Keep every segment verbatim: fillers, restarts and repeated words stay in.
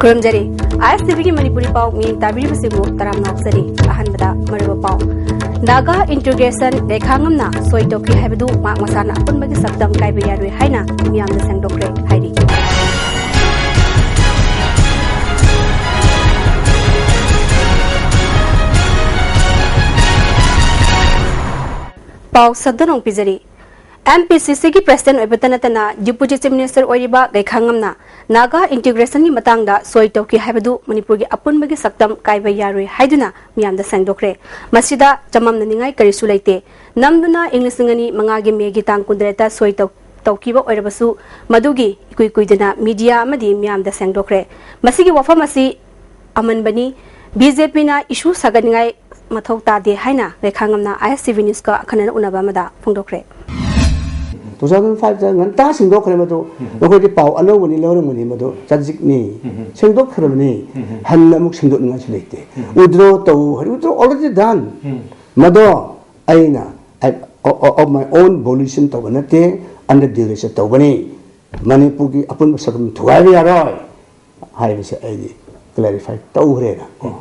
ꯈꯨꯔꯨꯝꯖꯔꯤ꯫ ꯑꯥꯏ ꯑꯦꯁ T ꯚꯤꯒꯤ ꯃꯅꯤꯄꯨꯔꯤ ꯄꯥꯎ ꯃꯤꯠꯌꯦꯡ ꯇꯥꯕꯤꯔꯤꯕꯁꯤꯡꯕꯨ ꯇꯔꯥꯝꯅ ꯑꯣꯛꯆꯔꯤ꯫ ꯑꯍꯥꯟꯕꯗ ꯃꯔꯨꯑꯣꯏꯕ ꯄꯥꯎ꯫ ꯅꯥꯒꯥ integration ꯂꯩꯈꯥ ꯉꯝꯅ ꯁꯣꯏ ꯇꯧꯈꯤ ꯍꯥꯏꯕꯗꯨ ꯃꯍꯥꯛ ꯃꯁꯥꯅ ꯑꯄꯨꯟꯕꯒꯤ ꯁꯛꯇꯝ ꯀꯥꯏꯕ ꯌꯥꯔꯣꯏ ꯍꯥꯏꯅ ꯃꯤꯌꯥꯝꯗ ꯁꯦꯡꯗꯣꯛꯈ꯭ꯔꯦ ꯍꯥꯏꯔꯤ꯫ ꯄꯥꯎ ꯁꯟꯗꯣꯛꯅ ꯄꯤꯖꯔꯤ꯫ ꯑꯦꯝ ꯄꯤ ꯁꯤ ꯁꯤꯒꯤ president ꯑꯣꯏꯕꯇ ꯅꯠꯇꯅ Deputy Chief Minister ꯑꯣꯏꯔꯤꯕ ꯒꯩꯈꯥꯉꯝꯅ ꯅꯥꯒꯥ integrationꯒꯤ ꯃꯇꯥꯡꯗ ꯁꯣꯏ ꯇꯧꯈꯤ ꯍꯥꯏꯕꯗꯨ ꯃꯅꯤꯄꯨꯔꯒꯤ ꯑꯄꯨꯟꯕꯒꯤ ꯁꯛꯇꯝ ꯀꯥꯏꯕ ꯌꯥꯔꯣꯏ ꯍꯥꯏꯗꯨꯅ ꯃꯤꯌꯥꯝꯗ ꯁꯦꯡꯗꯣꯛꯈ꯭ꯔꯦ꯫ ꯃꯁꯤꯗ ꯆꯃꯝꯅꯅꯤꯡꯉꯥꯏ ꯀꯔꯤꯁꯨ ꯂꯩꯇꯦ꯫ ꯅꯝꯗꯨꯅ ꯏꯪ ꯂꯤꯁꯤꯡ ꯑꯅꯤ ꯃꯉꯥꯒꯤ ꯃꯦꯒꯤ ꯇꯥꯡ ꯀꯨꯟꯇꯔꯦꯠꯇ ꯁꯣꯏ ꯇꯧ-, ꯇꯧꯈꯤꯕ ꯑꯣꯏꯔꯕꯁꯨ ꯃꯗꯨꯒꯤ ꯏꯀꯨꯏ ꯀꯨꯏꯗꯅ media ꯑꯃꯗꯤ ꯃꯤꯌꯥꯝꯗ ꯁꯦꯡꯗꯣꯛꯈ꯭ꯔꯦ꯫ ꯃꯁꯤꯒꯤ ꯋꯥꯐꯝ ꯑꯁꯤ ꯑꯃꯟꯕꯅꯤ꯫ ꯕꯤ ꯖꯦ ꯄꯤꯅ issue ꯁꯥꯒꯠꯅꯤꯡꯉꯥꯏ ꯃꯊꯧ ꯇꯥꯗꯦ ꯍꯥꯏꯅ ꯒꯩꯈꯥꯉꯝꯅ ꯑꯥꯏ ꯑꯦꯁ ꯇꯤ ꯚꯤ Newsꯀ ꯑꯈꯟꯅꯅ ꯎꯅꯕ ꯑꯃꯗ ꯐꯣꯡꯗꯣꯛꯈ꯭ꯔꯦ꯫ Two thousand fiveꯇ ꯉꯟꯇꯥ ꯁꯦꯡꯗꯣꯛꯈ꯭ꯔꯦ ꯃꯗꯨ꯫ ꯎꯝ꯫ ꯅꯈꯣꯏꯗꯤ ꯄꯥꯎ ꯑꯅꯧꯕꯅꯤ ꯂꯧꯔꯝꯒꯅꯤ ꯃꯗꯨ꯫ ꯆꯖꯤꯛꯅꯤ꯫ ꯎꯝ꯫ ꯁꯦꯡꯗꯣꯛꯈ꯭ꯔꯕꯅꯤ꯫ ꯎꯝ꯫ ꯍꯟꯅ ꯑꯃꯨꯛ ꯁꯦꯡꯗꯣꯛꯅꯤꯡꯉꯥꯏꯁꯨ ꯂꯩꯇꯦ꯫ ꯎꯝ꯫ Withdraw ꯇꯧ ꯍꯥꯏ, withdraw already done꯫ ꯎꯝ꯫ ꯃꯗꯣ ꯑꯩꯅ, I, of, of my own volition ꯇꯧꯕ ꯅꯠꯇꯦ, under duress ꯇꯧꯕꯅꯤ꯫ ꯃꯅꯤꯄꯨꯔꯒꯤ ꯑꯄꯨꯟꯕ ꯁꯛꯇꯝ ꯊꯨꯒꯥꯏꯕ ꯌꯥꯔꯣꯏ ꯍꯥꯏꯕꯁꯦ ꯑꯩꯗꯤ clarify ꯇꯧꯈ꯭ꯔꯦꯅ ꯀꯣ꯫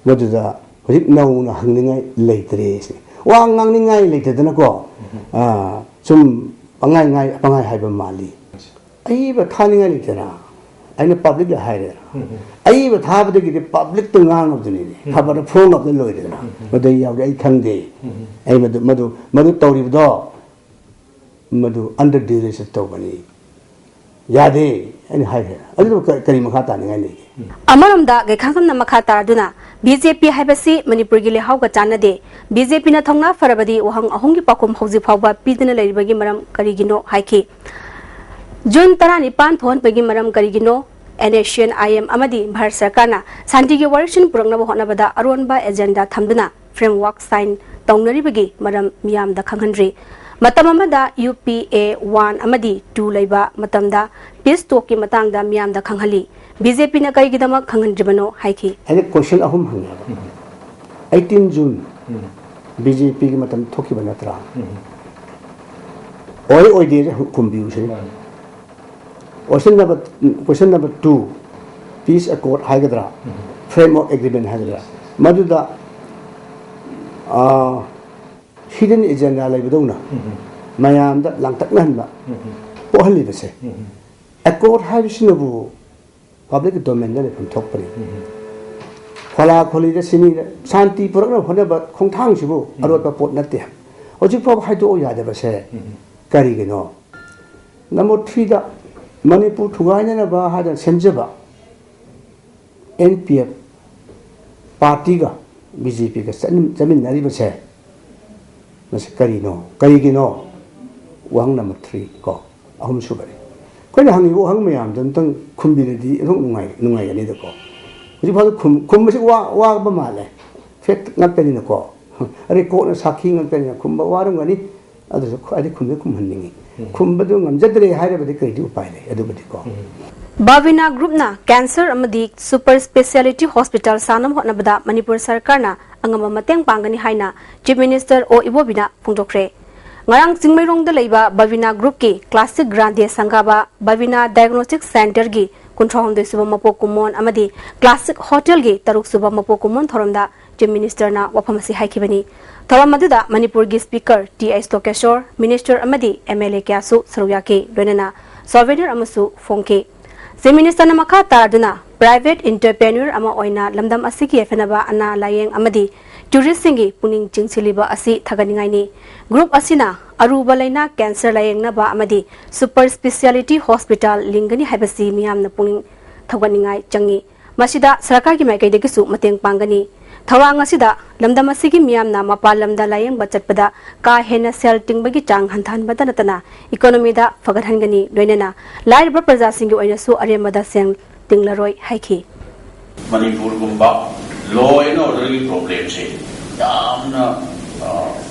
ꯃꯗꯨꯗ ꯍꯧꯖꯤꯛ ꯅꯧꯅ ꯍꯪꯅꯤꯡꯉꯥꯏ ꯂꯩꯇ꯭ꯔꯦ ꯁꯤꯅꯤ꯫ ꯋꯥ ꯉꯥꯡꯅꯤꯡꯉꯥꯏ ꯂꯩꯇꯗꯅꯀꯣ, ꯑꯥ, ꯁꯨꯝ ꯄꯪꯉꯥꯏ ꯉꯥꯏ, ꯄꯪꯉꯥꯏ ꯍꯥꯏꯕ ꯃꯥꯜꯂꯤ꯫ ꯑꯏꯕ ꯊꯥꯅꯤꯡꯉꯥꯏ ꯂꯩꯇꯅ ꯑꯩꯅ publicꯇ ꯍꯥꯏꯔꯦ꯫ ꯑꯏꯕ ꯊꯥꯕꯗꯒꯤꯗꯤ publicꯇ ꯉꯥꯡꯉꯕꯗꯨꯅꯤꯅꯦ꯫ ꯈꯕꯔꯗ ꯐꯣꯡꯉꯕꯗ ꯂꯣꯏꯔꯦꯗꯅ꯫ ꯃꯗꯨ ꯌꯥꯎꯗꯦ, ꯑꯩ ꯈꯪꯗꯦ꯫ ꯑꯩ ꯃꯗꯨ, ꯃꯗꯨ, ꯃꯗꯨ ꯇꯧꯔꯤꯕꯗꯣ ꯃꯗꯨ under duress ꯇꯧꯕꯅꯤ꯫ ꯌꯥꯗꯦ ꯍꯥꯏꯅ ꯍꯥꯏꯈ꯭ꯔꯦ꯫ ꯑꯗꯨꯕꯨ ꯀ-, ꯀꯔꯤ ꯃꯈꯥ ꯇꯥꯅꯤꯡꯉꯥꯏ ꯂꯩꯒꯦ? ꯑꯃꯔꯣꯝꯗ ꯒꯩꯈꯥꯉꯝꯅ ꯃꯈꯥ ꯇꯥꯗꯨꯅ ꯕꯤ ꯖꯦ ꯄꯤ ꯍꯥꯏꯕꯁꯤ ꯃꯅꯤꯄꯨꯔꯒꯤ ꯂꯩꯍꯥꯎꯒ ꯆꯥꯟꯅꯗꯦ꯫ ꯕꯤ ꯖꯦ ꯄꯤꯅ ꯊꯧꯅꯥ ꯐꯔꯕꯗꯤ ꯋꯥꯍꯪ ꯑꯍꯨꯝꯒꯤ ꯄꯥꯎꯈꯨꯝ ꯍꯧꯖꯤꯛ ꯐꯥꯎꯕ ꯄꯤꯗꯨꯅ ꯂꯩꯔꯤꯕꯒꯤ ꯃꯔꯝ ꯀꯔꯤꯒꯤꯅꯣ ꯍꯥꯏꯈꯤ꯫ ꯖꯨꯟ ꯇꯔꯥꯅꯤꯄꯥꯟ ꯊꯣꯛꯍꯟꯕꯒꯤ ꯃꯔꯝ ꯀꯔꯤꯒꯤꯅꯣ? And S C and I M ꯑꯃꯗꯤ ꯚꯥꯔꯠ ꯁꯔꯀꯥꯔꯅ ꯁꯥꯟꯇꯤꯒꯤ ꯋꯥꯔꯤꯁꯤꯟ ꯄꯨꯔꯛꯅꯕ ꯍꯣꯠꯅꯕꯗ ꯑꯔꯣꯟꯕ agenda ꯊꯝꯗꯨꯅ framework sign ꯇꯧꯅꯔꯤꯕꯒꯤ ꯃꯔꯝ ꯃꯤꯌꯥꯝꯗ ꯈꯪꯍꯟꯗ꯭ꯔꯤ꯫ ꯃꯇꯝ ꯑꯃꯗ ꯌꯨ ꯄꯤ ꯑꯦ one ꯑꯃꯗꯤ two ꯂꯩꯕ ꯃꯇꯝꯗ peace talkꯀꯤ ꯃꯇꯥꯡꯗ ꯃꯤꯌꯥꯝꯗ ꯈꯪꯍꯜꯂꯤ꯫ ꯕꯤ ꯖꯦ ꯄꯤꯅ ꯀꯔꯤꯒꯤꯗꯃꯛ ꯈꯪꯍꯟꯗ꯭ꯔꯤꯕꯅꯣ ꯍꯥꯏꯈꯤ꯫ ꯑꯩꯅ question ꯑꯍꯨꯝ ꯍꯪꯉꯦꯕ꯫ Eighteen June ꯕꯤ ꯖꯦ ꯄꯤꯒꯤ ꯃꯇꯝ ꯊꯣꯛꯈꯤꯕ ꯅꯠꯇ꯭ꯔꯥ? ꯑꯣꯏ ꯑꯣꯏꯗꯦꯁꯦ ꯈꯨꯝꯕꯤꯌꯨ ꯁꯤꯅꯤ꯫ Question number, question number two, Peace Accord ꯍꯥꯏꯒꯗ꯭ꯔꯥ, Framework Agreement ꯍꯥꯏꯒꯗ꯭ꯔꯥ, ꯃꯗꯨꯗ ꯍꯤꯗꯟ ꯑꯦꯖꯦꯟꯗꯥ ꯂꯩꯕꯗꯧꯅ ꯃꯌꯥꯝꯗ ꯂꯥꯡꯇꯛꯅꯍꯟꯕ ꯄꯣꯛꯍꯜꯂꯤꯕꯁꯦ꯫ ꯑꯦꯀꯣꯔꯗ ꯍꯥꯏꯕꯁꯤꯅꯕꯨ ꯄꯕ꯭ꯂꯤꯛ ꯗꯣꯃꯦꯟꯗ ꯂꯩꯐꯝ ꯊꯣꯛꯄꯅꯤ꯫ ꯈꯣꯂꯥ ꯈꯣꯂꯤꯗ ꯁꯤꯅꯤꯗ ꯁꯥꯟꯇꯤ ꯄꯨꯔꯛꯅꯕ ꯍꯣꯠꯅꯕ ꯈꯣꯡꯊꯥꯡꯁꯤꯕꯨ ꯑꯔꯣꯠꯄ ꯄꯣꯠ ꯅꯠꯇꯦ꯫ ꯍꯧꯖꯤꯛ ꯐꯥꯎꯕ ꯍꯥꯏꯗꯣꯛꯑꯣ ꯌꯥꯗꯕꯁꯦ ꯀꯔꯤꯒꯤꯅꯣ? ꯅꯝꯕꯔ ꯊ꯭ꯔꯤꯗ, ꯃꯅꯤꯄꯨꯔ ꯊꯨꯒꯥꯏꯅꯅꯕ ꯍꯥꯏꯗꯅ ꯁꯦꯝꯖꯕ ꯑꯦꯟ ꯄꯤ ꯑꯦꯐ ꯄꯥꯔꯇꯤꯒ ꯕꯤ ꯖꯦ ꯄꯤꯒ ꯆꯠꯃꯤꯟꯅꯔꯤꯕꯁꯦ ꯃꯁꯤ ꯀꯔꯤꯅꯣ? ꯀꯔꯤꯒꯤꯅꯣ? ꯋꯥꯍꯪ ꯅꯝꯕꯔ ꯊ꯭ꯔꯤ ꯀꯣ, ꯑꯍꯨꯝꯁꯨꯕꯅꯤ꯫ ꯑꯩꯈꯣꯏꯅ ꯍꯪꯉꯤꯕ ꯋꯥꯍꯪ ꯃꯌꯥꯝꯗꯣ ꯑꯝꯇꯪ ꯈꯨꯝꯕꯤꯔꯗꯤ ꯑꯗꯨꯝ ꯅꯨꯡꯉꯥꯏ-, ꯅꯨꯡꯉꯥꯏꯒꯅꯤꯗꯀꯣ꯫ ꯍꯧꯖꯤꯛ ꯐꯥꯎꯗ ꯈꯨꯝ-, ꯈꯨꯝꯕꯁꯤ ꯋꯥ-, ꯋꯥꯕ ꯃꯥꯜꯂꯦ꯫ ꯐꯦꯛ ꯉꯥꯛꯇꯅꯤꯅꯀꯣ꯫ ꯔꯦꯀꯣꯔꯗꯅ ꯁꯥꯈꯤ ꯉꯥꯛꯇꯅꯤꯅ ꯈꯨꯝꯕ ꯋꯥꯔꯝꯒꯅꯤ꯫ ꯑꯗꯨꯁꯨ ꯈ-, ꯑꯩꯗꯤ ꯈꯨꯝꯗꯤ ꯈꯨꯝꯍꯟꯅꯤꯡꯉꯤ꯫ ꯎꯝ꯫ ꯈꯨꯝꯕꯗꯨ ꯉꯝꯖꯗ꯭ꯔꯦ ꯍꯥꯏꯔꯕꯗꯤ ꯀꯔꯤꯗꯤ ꯎꯄꯥꯏ ꯂꯩ? ꯑꯗꯨꯕꯨꯗꯤꯀꯣ꯫ ꯎꯝ꯫ ꯕꯥꯕꯤꯅꯥ ꯒ꯭ꯔꯨꯞꯅ ꯀꯦꯟꯁꯔ ꯑꯃꯗꯤ ꯁꯨꯄꯔ ꯁ꯭ꯄꯦꯁꯤꯌꯥꯂꯤꯇꯤ ꯍꯣꯁꯄꯤꯇꯥꯜ ꯁꯥꯅꯕ ꯍꯣꯠꯅꯕꯗ ꯃꯅꯤꯄꯨꯔ ꯁꯔꯀꯥꯔꯅ ꯑꯉꯝꯕ ꯃꯇꯦꯡ ꯄꯥꯡꯒꯅꯤ ꯍꯥꯏꯅ ꯆꯤꯐ ꯃꯤꯅꯤꯁꯇꯔ ꯑꯣ ꯏꯕꯣꯕꯤꯅ ꯐꯣꯡꯗꯣꯛꯈ꯭ꯔꯦ꯫ ꯉꯔꯥꯡ ꯆꯤꯡꯃꯩꯔꯣꯡꯗ ꯂꯩꯕ ꯕꯥꯕꯤꯅꯥ ꯒ꯭ꯔꯨꯞꯀꯤ ꯀ꯭ꯂꯥꯁꯤꯛ ꯒ꯭ꯔꯥꯟꯗꯦ ꯁꯪꯒꯥꯕ ꯕꯥꯕꯤꯅꯥ ꯗꯥꯏꯒꯅꯣꯁꯇꯤꯛ ꯁꯦꯟꯇꯔꯒꯤ ꯀꯨꯟꯊ꯭ꯔꯥꯍꯨꯝꯗꯣꯏ ꯁꯨꯕ ꯃꯄꯣꯛ ꯀꯨꯝꯑꯣꯟ ꯑꯃꯗꯤ ꯀ꯭ꯂꯥꯁꯤꯛ ꯍꯣꯇꯦꯜꯒꯤ ꯇꯔꯨꯛ ꯁꯨꯕ ꯃꯄꯣꯛ ꯀꯨꯝꯑꯣꯟ ꯊꯧꯔꯝꯗ ꯆꯤꯐ ꯃꯤꯅꯤꯁꯇꯔꯅ ꯋꯥꯐꯝ ꯑꯁꯤ ꯍꯥꯏꯈꯤꯕꯅꯤ꯫ ꯊꯧꯔꯝ ꯑꯗꯨꯗ ꯃꯅꯤꯄꯨꯔꯒꯤ ꯁ꯭ꯄꯤꯀꯔ ꯇꯤ ꯑꯩꯆ ꯂꯣꯀꯦꯁꯣꯔ, ꯃꯤꯅꯤꯁꯇꯔ ꯑꯃꯗꯤ ꯑꯦꯝ ꯑꯦꯜ ꯑꯦ ꯀꯌꯥꯁꯨ ꯁꯔꯨꯛ ꯌꯥꯈꯤ, ꯂꯣꯏꯅꯅ ꯁꯣꯚꯦꯅꯤꯌꯔ ꯑꯃꯁꯨ ꯐꯣꯡꯈꯤ꯫ ꯆꯤꯐ ꯃꯤꯅꯤꯁꯇꯔꯅ ꯃꯈꯥ ꯇꯥꯗꯨꯅ ꯄ꯭ꯔꯥꯏꯚꯦꯠ ꯏꯟꯇꯔꯄ꯭ꯔꯦꯅ꯭ꯌꯨꯔ ꯑꯃ ꯑꯣꯏꯅ ꯂꯝꯗꯝ ꯑꯁꯤꯒꯤ ꯌꯥꯏꯐꯅꯕ ꯑꯅꯥ ꯂꯥꯌꯦꯡ ꯑꯃꯗꯤ ꯇꯨꯔꯤꯁꯁꯤꯡꯒꯤ ꯄꯨꯛꯅꯤꯡ ꯆꯤꯡꯁꯤꯜꯂꯤꯕ ꯑꯁꯤ ꯊꯥꯒꯠꯅꯤꯡꯉꯥꯏꯅꯤ꯫ ꯒ꯭ꯔꯨꯞ ꯑꯁꯤꯅ ꯑꯔꯨꯕ ꯂꯩꯅꯥ ꯀꯦꯟꯁꯔ ꯂꯥꯌꯦꯡꯅꯕ ꯑꯃꯗꯤ ꯁꯨꯄꯔ ꯁ꯭ꯄꯦꯁꯤꯌꯥꯂꯤꯇꯤ ꯍꯣꯁꯄꯤꯇꯥꯜ ꯂꯤꯡꯒꯅꯤ ꯍꯥꯏꯕꯁꯤ ꯃꯤꯌꯥꯝꯅ ꯄꯨꯛꯅꯤꯡ ꯊꯧꯒꯠꯅꯤꯡꯉꯥꯏ ꯆꯪꯏ꯫ ꯃꯁꯤꯗ ꯁꯔꯀꯥꯔꯒꯤ ꯃꯥꯏꯀꯩꯗꯒꯤꯁꯨ ꯃꯇꯦꯡ ꯄꯥꯡꯒꯅꯤ꯫ ꯊꯧꯔꯥꯡ ꯑꯁꯤꯗ ꯂꯝꯗꯝ ꯑꯁꯤꯒꯤ ꯃꯤꯌꯥꯝꯅ ꯃꯄꯥꯟ ꯂꯝꯗ ꯂꯥꯌꯦꯡꯕ ꯆꯠꯄꯗ ꯀꯥ ꯍꯦꯟꯅ ꯁꯦꯜ ꯇꯤꯡꯕꯒꯤ ꯆꯥꯡ ꯍꯟꯊꯍꯟꯕꯇ ꯅꯠꯇꯅ ꯏꯀꯣꯅꯣꯃꯤꯗ ꯐꯒꯠꯍꯟꯒꯅꯤ, ꯂꯣꯏꯅꯅ ꯂꯥꯏꯔꯕ ꯄ꯭ꯔꯖꯥꯁꯤꯡꯒꯤ ꯑꯣꯏꯅꯁꯨ ꯑꯔꯦꯝꯕꯗ ꯁꯦꯜ ꯇꯤꯡꯂꯔꯣꯏ ꯍꯥꯏꯈꯤ꯫ ꯃꯅꯤꯄꯨꯔꯒꯨꯝꯕ law and order ꯒꯤ problem ꯁꯦ ꯌꯥꯝꯅ, ꯑ,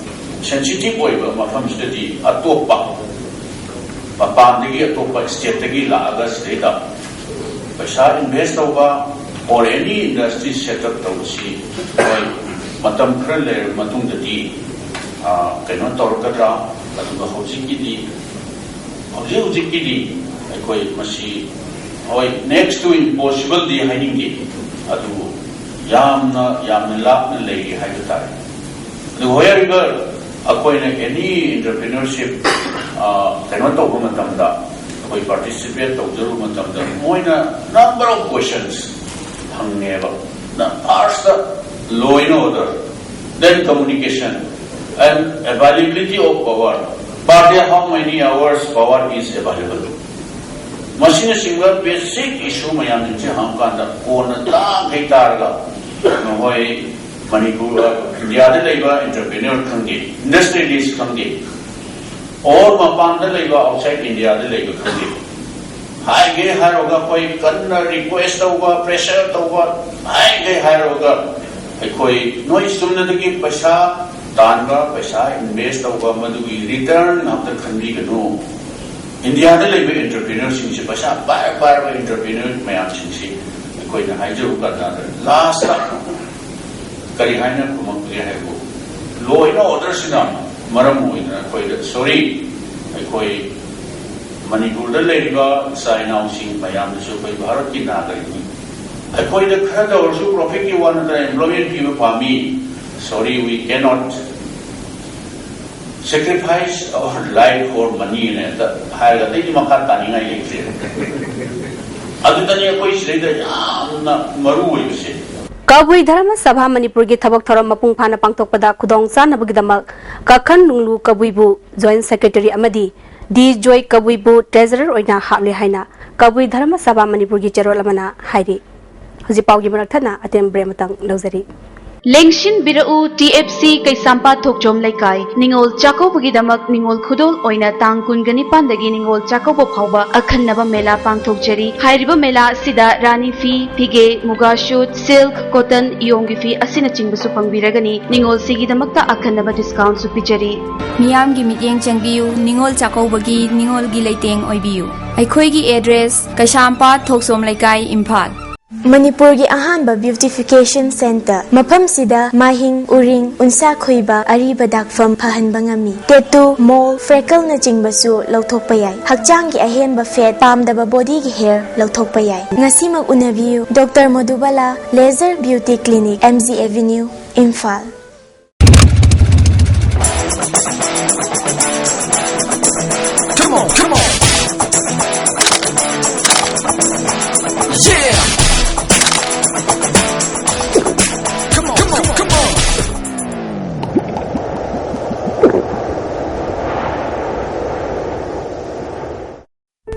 sensitive ꯑꯣꯏꯕ ꯃꯐꯝꯁꯤꯗꯗꯤ ꯑꯇꯣꯞꯄ ꯃꯄꯥꯟꯗꯒꯤ, ꯑꯇꯣꯞꯄ state ꯇꯒꯤ ꯂꯥꯛꯑꯒ ꯁꯤꯗꯩꯗ ꯄꯩꯁꯥ invest ꯇꯧꯕ or any industry set up ꯇꯧꯕꯁꯤ ꯍꯣꯏ, ꯃꯇꯝ ꯈꯔ ꯂꯩꯔꯕ ꯃꯇꯨꯡꯗꯗꯤ, ꯑ, ꯀꯩꯅꯣ ꯇꯧꯔꯛꯀꯗ꯭ꯔꯥ? ꯑꯗꯨꯒ ꯍꯧꯖꯤꯛꯀꯤꯗꯤ, ꯍꯧꯖꯤꯛ ꯍꯧꯖꯤꯛꯀꯤꯗꯤ ꯑꯩꯈꯣꯏ ꯃꯁꯤ ꯍꯣꯏ, next to impossible ꯗꯤ ꯍꯥꯏꯅꯤꯡꯗꯦ, ꯑꯗꯨꯕꯨ ꯌꯥꯝꯅ ꯌꯥꯝꯅ ꯂꯥꯞꯅ ꯂꯩꯔꯤ ꯍꯥꯏꯕ ꯇꯥꯔꯦ꯫ ꯑꯗꯨ ꯍꯣꯌꯔꯤꯕ ꯑꯩꯈꯣꯏꯅ any entrepreneurship ꯀꯩꯅꯣ ꯇꯧꯕ ꯃꯇꯝꯗ, ꯑꯩꯈꯣꯏ participate ꯇꯧꯖꯔꯨꯕ ꯃꯇꯝꯗ ꯃꯣꯏꯅ number of questions ꯍꯪꯉꯦꯕ꯫ First, law and order, then communication and availability of power. Per day how many hours power is available? ꯃꯁꯤꯅꯆꯤꯡꯕ basic issue ꯃꯌꯥꯝꯁꯤꯡꯁꯦ ꯍꯪꯉꯀꯥꯟꯗ ꯀꯣꯟꯅ ꯇꯥꯈꯩ ꯇꯥꯔꯒ ꯅꯈꯣꯏ ꯃꯅꯤꯄꯨꯔ, ꯏꯟꯗꯤꯌꯥꯗ ꯂꯩꯕ entrepreneur ꯈꯪꯗꯦ, industrialist ꯈꯪꯗꯦ, or ꯃꯄꯥꯟꯗ ꯂꯩꯕ, outside ꯏꯟꯗꯤꯌꯥꯗ ꯂꯩꯕ ꯈꯪꯗꯦ, ꯍꯥꯏꯒꯦ ꯍꯥꯏꯔꯒ ꯑꯩꯈꯣꯏ ꯀꯟꯅ request ꯇꯧꯕ, pressure ꯇꯧꯕ, ꯍꯥꯏꯒꯦ ꯍꯥꯏꯔꯒ ꯑꯩꯈꯣꯏ ꯅꯣꯏ ꯆꯨꯝꯅꯗꯒꯤ ꯄꯩꯁꯥ ꯇꯥꯟꯕ, ꯄꯩꯁꯥ invest ꯇꯧꯕ, ꯃꯗꯨꯒꯤ return ꯉꯥꯛꯇ ꯈꯟꯕꯤꯒꯅꯨ꯫ ꯏꯟꯗꯤꯌꯥꯗ ꯂꯩꯕ entrepreneur ꯁꯤꯡꯁꯦ ꯄꯩꯁꯥ ꯄꯥꯏꯔ ꯄꯥꯏꯔꯕ entrepreneur ꯃꯌꯥꯝꯁꯤꯡꯁꯤ ꯑꯩꯈꯣꯏꯅ ꯍꯥꯏꯖꯕ ꯀꯥꯟꯗ last ꯀꯔꯤ ꯍꯥꯏꯅ ꯈꯨꯝꯃꯛꯀꯦ ꯍꯥꯏꯕꯨ, law and order ꯁꯤꯅ ꯃꯔꯝ ꯑꯣꯏꯗꯅ ꯑꯩꯈꯣꯏꯗ, sorry, ꯑꯩꯈꯣꯏ ꯃꯅꯤꯄꯨꯔꯗ ꯂꯩꯔꯤꯕ ꯏꯆꯥ ꯏꯅꯥꯎꯁꯤꯡ ꯃꯌꯥꯝꯗꯁꯨ ꯑꯩꯈꯣꯏ ꯚꯥꯔꯠꯀꯤ ꯅꯥꯒꯔꯤꯛꯅꯤ꯫ ꯑꯩꯈꯣꯏꯗ ꯈꯔꯗ ꯑꯣꯏꯔꯁꯨ profit ꯀꯤ ꯋꯥ ꯅꯠꯇꯅ employment ꯄꯤꯕ ꯄꯥꯝꯃꯤ꯫ Sorry, we cannot sacrifice our life for money ꯅ ꯍꯦꯛꯇ ꯍꯥꯏꯔꯒ ꯑꯇꯩꯗꯤ ꯃꯈꯥ ꯇꯥꯅꯤꯡꯉꯥꯏ ꯂꯩꯇ꯭ꯔꯦ꯫ ꯑꯗꯨꯗꯅꯤ ꯑꯩꯈꯣꯏ ꯁꯤꯗꯩꯗ ꯌꯥꯝꯅ ꯃꯔꯨ ꯑꯣꯏꯕꯁꯦ꯫ ꯀꯕꯨꯏ ꯙꯔꯃ ꯁꯚꯥ ꯃꯅꯤꯄꯨꯔꯒꯤ ꯊꯕꯛ ꯊꯧꯔꯝ ꯃꯄꯨꯡ ꯐꯥꯅ ꯄꯥꯡꯊꯣꯛꯄꯗ ꯈꯨꯗꯣꯡ ꯆꯥꯅꯕꯒꯤꯗꯃꯛ ꯀꯥꯈꯟ ꯂꯨꯡꯂꯨ ꯀꯕꯨꯏꯕꯨ joint secretary ꯑꯃꯗꯤ ꯗꯤ ꯖꯣꯏ ꯀꯕꯨꯏꯕꯨ treasurer ꯑꯣꯏꯅ ꯍꯥꯞꯂꯦ ꯍꯥꯏꯅ ꯀꯕꯨꯏ ꯙꯔꯃ ꯁꯚꯥ ꯃꯅꯤꯄꯨꯔꯒꯤ ꯆꯦꯔꯣꯜ ꯑꯃꯅ ꯍꯥꯏꯔꯤ꯫ ꯍꯧꯖꯤꯛ ꯄꯥꯎꯒꯤ ꯃꯔꯛ ꯊꯠꯅ ꯑꯇꯦꯟꯕ break ꯑꯃꯇꯪ ꯂꯧꯖꯔꯤ꯫ ꯂꯦꯡꯁꯤꯟꯕꯤꯔꯛꯎ, ꯇꯤ ꯑꯦꯐ ꯁꯤ ꯀꯩꯁꯥꯝꯄꯥꯠ ꯊꯣꯛꯆꯣꯝ ꯂꯩꯀꯥꯏ ꯅꯤꯉꯣꯜ ꯆꯥꯛꯀꯧꯕꯒꯤꯗꯃꯛ ꯅꯤꯉꯣꯜ ꯈꯨꯗꯣꯜ ꯑꯣꯏꯅ ꯇꯥꯡ ꯀꯨꯟꯒ ꯅꯤꯄꯥꯟꯗꯒꯤ ꯅꯤꯉꯣꯜ ꯆꯥꯛꯀꯧꯕ ꯐꯥꯎꯕ ꯑꯈꯟꯅꯕ ꯃꯦꯂꯥ ꯄꯥꯡꯊꯣꯛꯆꯔꯤ꯫ ꯍꯥꯏꯔꯤꯕ ꯃꯦꯂꯥ ꯑꯁꯤꯗ ꯔꯥꯅꯤ ꯐꯤ, ꯐꯤꯒꯦ, ꯃꯨꯒꯥ ꯁꯨꯠ, ꯁꯤꯜꯛ, ꯀꯣꯇꯟ, ꯏꯌꯣꯡꯒꯤ ꯐꯤ ꯑꯁꯤꯅꯆꯤꯡꯕꯁꯨ ꯐꯪꯕꯤꯔꯒꯅꯤ꯫ ꯅꯤꯉꯣꯜꯁꯤꯒꯤꯗꯃꯛꯇ ꯑꯈꯟꯅꯕ discount ꯁꯨ ꯄꯤꯖꯔꯤ꯫ ꯃꯤꯌꯥꯝꯒꯤ ꯃꯤꯠꯌꯦꯡ ꯆꯪꯕꯤꯌꯨ, ꯅꯤꯉꯣꯜ ꯆꯥꯛꯀꯧꯕꯒꯤ ꯅꯤꯉꯣꯜꯒꯤ ꯂꯩꯇꯦꯡ ꯑꯣꯏꯕꯤꯌꯨ꯫ ꯑꯩꯈꯣꯏꯒꯤ address, ꯀꯩꯁꯥꯝꯄꯥꯠ ꯊꯣꯛꯆꯣꯝ ꯂꯩꯀꯥꯏ, ꯏꯝꯐꯥꯜ꯫ ꯃꯅꯤꯄꯨꯔꯒꯤ ꯑꯍꯥꯟꯕ beautification centre꯫ ꯃꯐꯝꯁꯤꯗ ꯃꯥꯏꯍꯤꯡ, ꯎꯔꯤꯡ, ꯎꯟꯁꯥ ꯈꯨꯏꯕ, ꯑꯔꯤꯕ ꯗꯥꯛꯐꯝ ꯐꯍꯟꯕ ꯉꯝꯃꯤ꯫ Tattoo, mole, freckleꯅꯆꯤꯡꯕꯁꯨ ꯂꯧꯊꯣꯛꯄ ꯌꯥꯏ꯫ ꯍꯛꯆꯥꯡꯒꯤ ꯑꯍꯦꯟꯕ fat, ꯄꯥꯝꯗꯕ bodyꯒꯤ hair ꯂꯧꯊꯣꯛꯄ ꯌꯥꯏ꯫ ꯉꯁꯤꯃꯛ ꯎꯅꯕꯤꯌꯨ, Doctor ꯃꯣꯗꯨꯕꯥꯂꯥ Laser Beauty Clinic, M G Avenue, Imphal. Come on, come on. Yeah. Come on, come on, come on.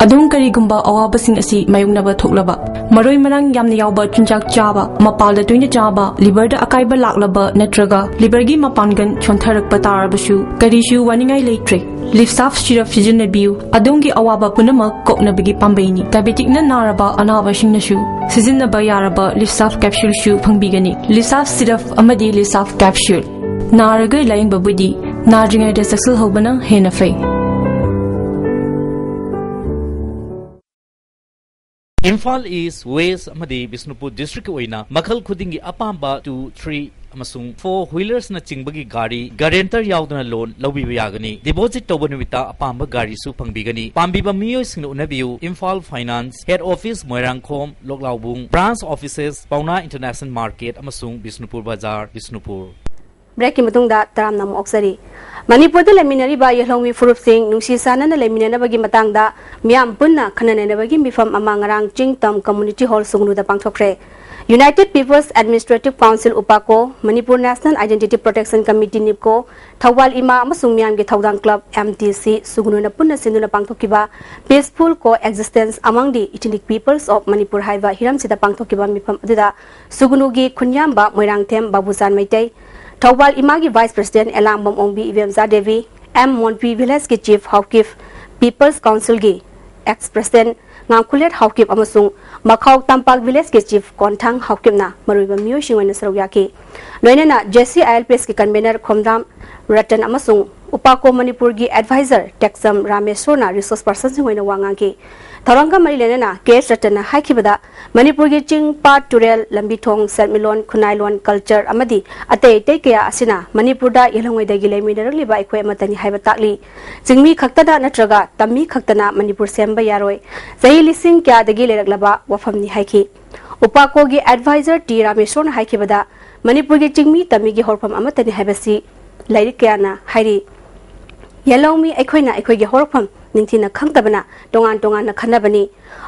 ꯑꯗꯣꯝ ꯀꯔꯤꯒꯨꯝꯕ ꯑꯋꯥꯕꯁꯤꯡ ꯑꯁꯤ ꯃꯥꯌꯣꯛꯅꯕ ꯊꯣꯛꯂꯕ, ꯃꯔꯣꯏ ꯃꯔꯥꯡ ꯌꯥꯝꯅ ꯌꯥꯎꯕ ꯆꯤꯟꯖꯥꯛ ꯆꯥꯕ, ꯃꯄꯥꯜꯗ ꯇꯣꯏꯅ ꯆꯥꯕ, liverꯗ ꯑꯀꯥꯏꯕ ꯂꯥꯛꯂꯕ ꯅꯠꯇ꯭ꯔꯒ liverꯒꯤ ꯃꯄꯥꯡꯒꯜ ꯁꯣꯟꯊꯔꯛꯄ ꯇꯥꯔꯕꯁꯨ, ꯀꯔꯤꯁꯨ ꯋꯥꯅꯤꯡꯉꯥꯏ ꯂꯩꯇ꯭ꯔꯦ꯫ Livsaf syrup ꯁꯤꯖꯤꯟꯅꯕꯤꯌꯨ꯫ ꯑꯗꯣꯝꯒꯤ ꯑꯋꯥꯕ ꯄꯨꯝꯅꯃꯛ ꯀꯣꯛꯅꯕꯒꯤ ꯄꯥꯝꯕꯩꯅꯤ꯫ Diabeticꯅ ꯅꯥꯔꯕ ꯑꯅꯥꯕꯁꯤꯡꯅꯁꯨ ꯁꯤꯖꯤꯟꯅꯕ ꯌꯥꯔꯕ Livsaf capsuleꯁꯨ ꯐꯪꯕꯤꯒꯅꯤ꯫ Livsaf syrup ꯑꯃꯗꯤ Livsaf capsule꯫ ꯅꯥꯔꯒ ꯂꯥꯌꯦꯡꯕꯕꯨꯗꯤ ꯅꯥꯗ꯭ꯔꯤꯉꯩꯗ ꯆꯦꯛꯁꯤꯜꯍꯧꯕꯅ ꯍꯦꯟꯅ ꯐꯩ꯫ ꯏꯝꯐꯥꯜ ꯏꯁ, ꯋꯦꯁ ꯑꯃꯗꯤ ꯕꯤꯁꯅꯨꯄꯨꯔ ꯗꯤꯁꯇ꯭ꯔꯤꯛꯀꯤ ꯑꯣꯏꯅ ꯃꯈꯜ ꯈꯨꯗꯤꯡꯒꯤ ꯑꯄꯥꯝꯕ two, three ꯑꯃꯁꯨꯡ four wheelersꯅ ꯆꯤꯡꯕꯒꯤ ꯒꯥꯔꯤ guarantor ꯌꯥꯎꯗꯅ loan ꯂꯧꯕꯤꯕ ꯌꯥꯒꯅꯤ꯫ Deposit ꯇꯧꯕ ꯅꯨꯃꯤꯠꯇ ꯑꯄꯥꯝꯕ ꯒꯥꯔꯤꯁꯨ ꯐꯪꯕꯤꯒꯅꯤ꯫ ꯄꯥꯝꯕꯤꯕ ꯃꯤꯑꯣꯏꯁꯤꯡꯅ ꯎꯅꯕꯤꯌꯨ, Imphal finance, head office Moirangkhom, Loklaobung, branch offices, Paona International Market ꯑꯃꯁꯨꯡ ꯕꯤꯁꯅꯨꯄꯨꯔ ꯕꯖꯥꯔ, ꯕꯤꯁꯅꯨꯄꯨꯔ꯫ Breakꯀꯤ ꯃꯇꯨꯡꯗ ꯇꯔꯥꯝꯅ ꯑꯃꯨꯛ ꯑꯣꯛꯆꯔꯤ꯫ ꯃꯅꯤꯄꯨꯔꯗ ꯂꯩꯃꯤꯟꯅꯔꯤꯕ ꯌꯦꯜꯍꯧꯃꯤ ꯐꯨꯔꯨꯞꯁꯤꯡ ꯅꯨꯡꯁꯤ ꯆꯥꯟꯅꯅ ꯂꯩꯃꯤꯟꯅꯅꯕꯒꯤ ꯃꯇꯥꯡꯗ ꯃꯤꯌꯥꯝ ꯄꯨꯟꯅ ꯈꯟꯅ ꯅꯩꯅꯕꯒꯤ ꯃꯤꯐꯝ ꯑꯃ ꯉꯔꯥꯡ ꯆꯤꯡꯇꯝ Community Hall ꯁꯨꯒꯅꯨꯗ ꯄꯥꯡꯊꯣꯛꯈ꯭ꯔꯦ꯫ United People's Administrative Council, ꯎꯄꯥꯀꯣ, Manipur National Identity Protection Committee, ꯅꯤꯞꯀꯣ, Thoubal ꯏꯃꯥ ꯑꯃꯁꯨꯡ ꯃꯤꯌꯥꯝꯒꯤ ꯊꯧꯗꯥꯡ club, M T C, ꯁꯨꯒꯅꯨꯅ ꯄꯨꯟꯅ ꯁꯤꯟꯗꯨꯅ ꯄꯥꯡꯊꯣꯛꯈꯤꯕ Peaceful Coexistence Among the Ethnic Peoples of Manipur ꯍꯥꯏꯕ ꯍꯤꯔꯝꯁꯤꯗ ꯄꯥꯡꯊꯣꯛꯈꯤꯕ ꯃꯤꯐꯝ ꯑꯗꯨꯗ ꯁꯨꯒꯅꯨꯒꯤ ꯈꯨꯟꯌꯥꯝꯕ ꯃꯣꯏꯔꯥꯡꯊꯦꯝ ꯕꯥꯕꯨꯆꯥꯟ ꯃꯩꯇꯩ, ꯊꯧꯕꯥꯜ ꯏꯃꯥꯒꯤ Vice President Elangbam Ongbi Ibemcha Devi, M Monpi Village ꯀꯤ Chief ꯍꯥꯎꯀꯤꯞ, People's Council ꯒꯤ ex President ꯉꯥꯡꯈꯨꯂꯦꯠ ꯍꯥꯎꯀꯤꯞ ꯑꯃꯁꯨꯡ ꯃꯈꯥꯎ ꯇꯝꯄꯥꯛ Village ꯀꯤ Chief ꯀꯣꯟꯊꯥꯡ ꯍꯥꯎꯀꯤꯞꯅ ꯃꯔꯨꯑꯣꯏꯕ ꯃꯤꯑꯣꯏꯁꯤꯡ ꯑꯣꯏꯅ ꯁꯔꯨꯛ ꯌꯥꯈꯤ꯫ ꯂꯣꯏꯅꯅ J C I L P S ꯀꯤ convener ꯈꯣꯝꯗꯥꯝ ꯔꯇꯟ ꯑꯃꯁꯨꯡ ꯎꯄꯥꯀꯣ ꯃꯅꯤꯄꯨꯔꯒꯤ advisor ꯇꯦꯛꯆꯝ ꯔꯥꯃꯦꯁꯣꯔꯅ resource personꯁꯤꯡ ꯑꯣꯏꯅ ꯋꯥ ꯉꯥꯡꯈꯤ꯫ ꯊꯧꯔꯝꯒ ꯃꯔꯤ ꯂꯩꯅꯅ ꯀꯦ ꯑꯦꯁ ꯔꯇꯟꯅ ꯍꯥꯏꯈꯤꯕꯗ, ꯃꯅꯤꯄꯨꯔꯒꯤ ꯆꯤꯡ, ꯄꯥꯠ, ꯇꯨꯔꯦꯜ, ꯂꯝꯕꯤ ꯊꯣꯡ, ꯁꯦꯟꯃꯤꯠꯂꯣꯟ, ꯈꯨꯟꯅꯥꯏꯂꯣꯟ, ꯀꯜꯆꯔ ꯑꯃꯗꯤ ꯑꯇꯩ ꯑꯇꯩ ꯀꯌꯥ ꯑꯁꯤꯅ ꯃꯅꯤꯄꯨꯔꯗ ꯌꯦꯜꯍꯧꯉꯩꯗꯒꯤ ꯂꯩꯃꯤꯟꯅꯔꯛꯂꯤꯕ ꯑꯩꯈꯣꯏ ꯑꯃꯠꯇꯅꯤ ꯍꯥꯏꯕ ꯇꯥꯛꯂꯤ꯫ ꯆꯤꯡꯃꯤ ꯈꯛꯇꯅ ꯅꯠꯇ꯭ꯔꯒ ꯇꯝꯃꯤ ꯈꯛꯇꯅ ꯃꯅꯤꯄꯨꯔ ꯁꯦꯝꯕ ꯌꯥꯔꯣꯏ꯫ ꯆꯍꯤ ꯂꯤꯁꯤꯡ ꯀꯌꯥꯗꯒꯤ ꯂꯩꯔꯛꯂꯕ ꯋꯥꯐꯝꯅꯤ ꯍꯥꯏꯈꯤ꯫ ꯎꯄꯥꯀꯣꯒꯤ ꯑꯦꯗꯚꯥꯏꯖꯔ ꯇꯤ ꯔꯥꯃꯦꯁꯣꯔꯅ ꯍꯥꯏꯈꯤꯕꯗ, ꯃꯅꯤꯄꯨꯔꯒꯤ ꯆꯤꯡꯃꯤ ꯇꯝꯃꯤꯒꯤ ꯍꯧꯔꯛꯐꯝ ꯑꯃꯠꯇꯅꯤ ꯍꯥꯏꯕꯁꯤ ꯂꯥꯏꯔꯤꯛ ꯀꯌꯥꯅ ꯍꯥꯏꯔꯤ꯫ ꯌꯦꯜꯍꯧꯃꯤ ꯑꯩꯈꯣꯏꯅ ꯑꯩꯈꯣꯏꯒꯤ ꯍꯧꯔꯛꯐꯝ ꯅꯤꯡꯊꯤꯅ ꯈꯪꯗꯕꯅ ꯇꯣꯉꯥꯟ ꯇꯣꯉꯥꯟꯅ ꯈꯟꯅꯕꯅꯤ꯫